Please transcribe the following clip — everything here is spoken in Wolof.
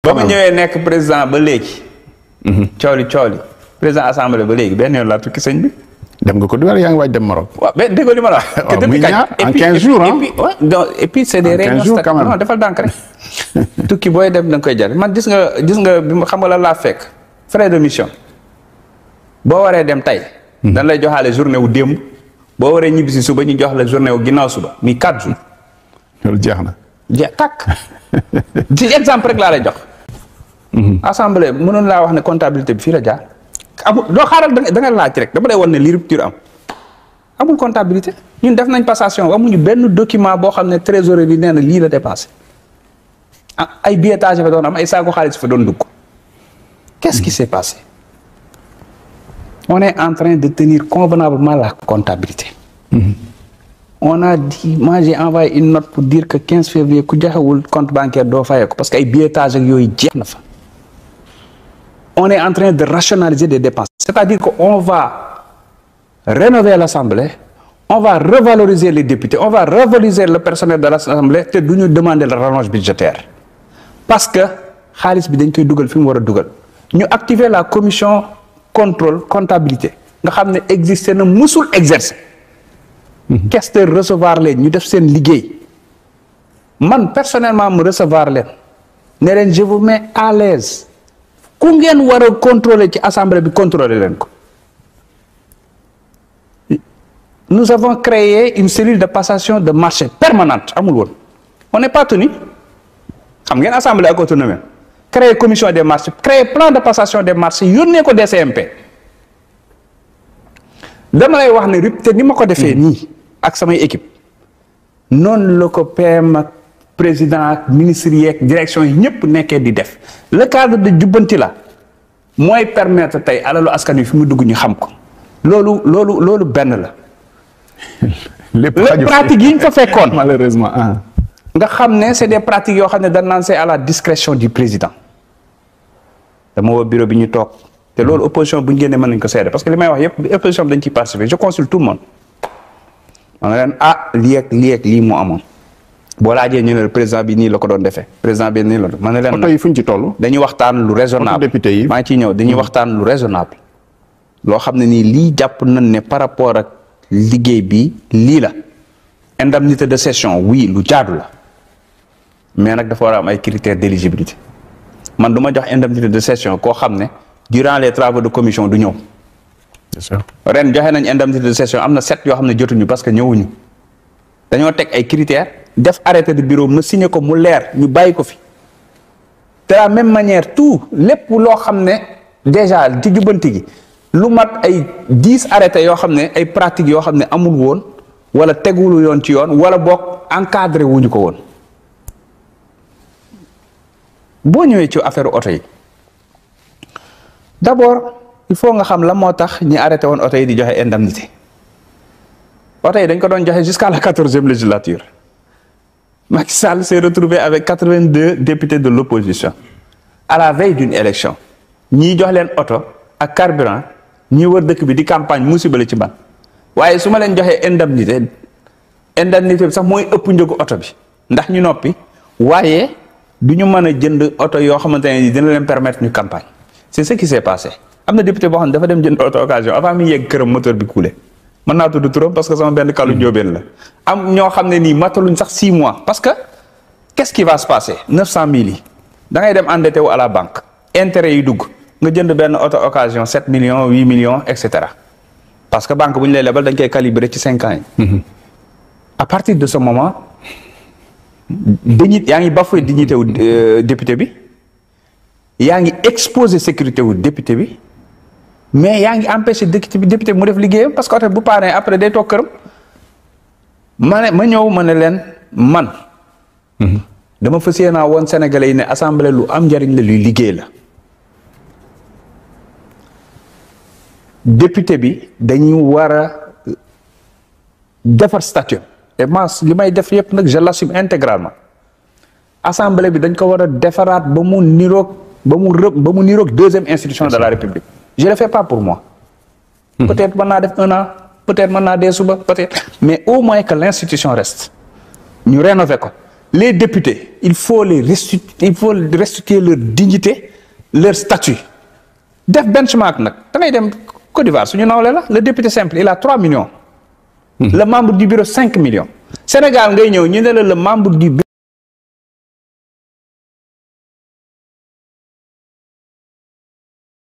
ba ma ñëwee nekk président ba léegi. cooli président assemblée ba léegi benn yoon laa tukki sëñ bi. dem nga ko du yaa ngi waaj dem Maroc. waaw mais déggoo li ma la wax. waaw muy ñaar en 15 jours et puis c'est des réunions non defal dànk rek. tukki booy dem da nga koy jar man gis nga bi ma xam nga la laa fekk. frais de mission. boo waree dem tey. dañ lay joxaale journée wu démb. boo waree ñibbisi suba ñu jox la journée wu ginnaaw suba muy 4 jours. loolu jeex na. jeex tàkk. ci exemple rek laa lay jox. assemblée mënoon laa wax ne comptabilité bi fii la jaar. amul doo xaaral da nga laaj rek dama lay wan ne li rupture amul comptabilité ñun def nañ passation amuñu benn document boo xam ne trésorier bi nee na lii la dépassé ay billetage fa doon am ay saako xaalis fa doon dugg. Qu'est-ce qui s'est passé? On est en train de tenir convenablement la comptabilité. On a dit, moi j'ai envoyé une note pour dire que 15 février ku joxewul compte bancaire doo fayee ko parce que ay billetage ak yooyu jeex na fa. On est en train de rationaliser des dépenses. C'est-à-dire qu'on va rénover l'Assemblée, on va revaloriser les députés, on va revaloriser le personnel de l'Assemblée te du ñu demander la rallonge budgétaire. Parce que xaalis bi dañ koy dugal fi mu war a dugal. ñu activer la commission contrôle comptabilité nga xam ne existé na musul exercer. questeur recevoir leen ñu def seen liggéey. man personnellement mu recevoir leen ne leen je vous mets à l'aise ku ngeen war a contrôler ci assemblée bi contrôler leen ko. nous avons créé une cellule de passation de marché permanente amul woon on n'est pas tenu xam ngeen assemblée ak autonomie créer commission des marchés créer plan de passation des marchés yónnee ko DCMP dama lay wax ne te ni ma ko defee nii ak samay équipe noonu la ko PM ak président ak ministre yeeg direction yi ñëpp nekkee di def le cadre de jubbanti la mooy permettre tey alalu askan wi fi mu dugg ñu xam ko loolu benn la. lépp pratique yi ñu fa fekkoon malheureusement nga xam ne c'est des pratiques yoo xam ne dañ naan c'est à la discrétion du président dama woo bureau bi ñu toog te loolu opposition bu ñu génnee mën nañu ko seede parce que li may wax yëpp opposition bi dañ ciy participer je consulte tout le monde ma ne leen lii ak lii moo amoon boo laajee ñu ne le président bi nii la ko doon defee président bi nii la ma ne leen oto yi fu ñu ci toll dañuy waxtaan lu raisonnable député yi maa ngi ciy ñëw dañuy waxtaan lu raisonnable loo xam ne nii lii jàpp nañ ne par rapport ak liggéey bi lii la indemnité de session oui lu jaadu la mais nag dafa war a am ay critères d'éligibilité man du ma jox indemnité de session koo xam ne durant les travaux de commission du ñëw. c'est sûr ren joxe nañ indemnité de session am na 7 yoo xam ne jotuñu parce que ñëwuñu dañoo teg ay critères def arrêté de bureau ma signé ko mu leer ñu bàyyi ko fi de la même manière tout lépp loo xam ne déjà ci jubbanti gi lu mat ay 10 arrêtés yoo xam ne ay pratiques yoo xam ne amul woon wala tegulu yoon ci yoon wala boog encadré wuñu ko woon. boo ñëwee ci affaire oto yi d'abord il faut nga xam la moo tax ñi arrêté woon oto yi di joxe indemnité oto yi dañ ko doon joxe jusqu'à la 14e législature Macky Sall s'est retrouvé avec 82 députés de l'opposition à la veille d'une élection ñii jox leen oto ak carburant ñii wër dëkk bi di campagne musiba la ci ban waaye su ma leen joxee indemnité bi sax mooy ëpp njëgu oto bi ndax ñu noppi waaye du ñu mën a jënd oto yoo xamante ne dina leen permettre ñu campagne c'est ce qui s'est passé am na député boo xam ne dafa dem jënd oto occasion avant mi yegg këram moteur bi coulé mën naa tudd turam parce que sama benn kalu njóobeen la am ñoo xam ne nii mataluñ sax 6 mois parce que qu'est-ce qui va se passer 900 000 yi da ngay dem endetté wu à la banque intérêt yi dugg nga jënd benn auto occasion 7 millions 8 millions et cetera parce que banque bu ñu lay lebal dañ koy calibrer ci 5 ans yi. À partir de ce moment yaa ngi bafoué dignité wu député bi yaa ngi exposé sécurité wu député bi mais yaa ngi empêché député bi mu def liggéeyam parce que oto bu paanee après day toog këram ma ne leen man. dama fas yéene woon Sénégalais yi ne assemblée lu am njariñ la luy liggéey la. député bi dañu war a defar statut et li may def yëpp nag je l'assume intégralement assemblée bi dañ ko war a defaraat ba mu niroog deuxième institution de la République je le fais pas pour moi. peut-être mën naa def 1 an peut-être mën naa dee suba peut-être mais au moins que l'institution reste ñu rénover ko les députés il faut restituer leur dignité leur statut def benchmark nag da ngay dem Côte d'Ivoire suñu nawle la le député simple il a 3 millions. Le membre du bureau 5 millions. Sénégal ngay ñëw ñu ne la le membre du bureau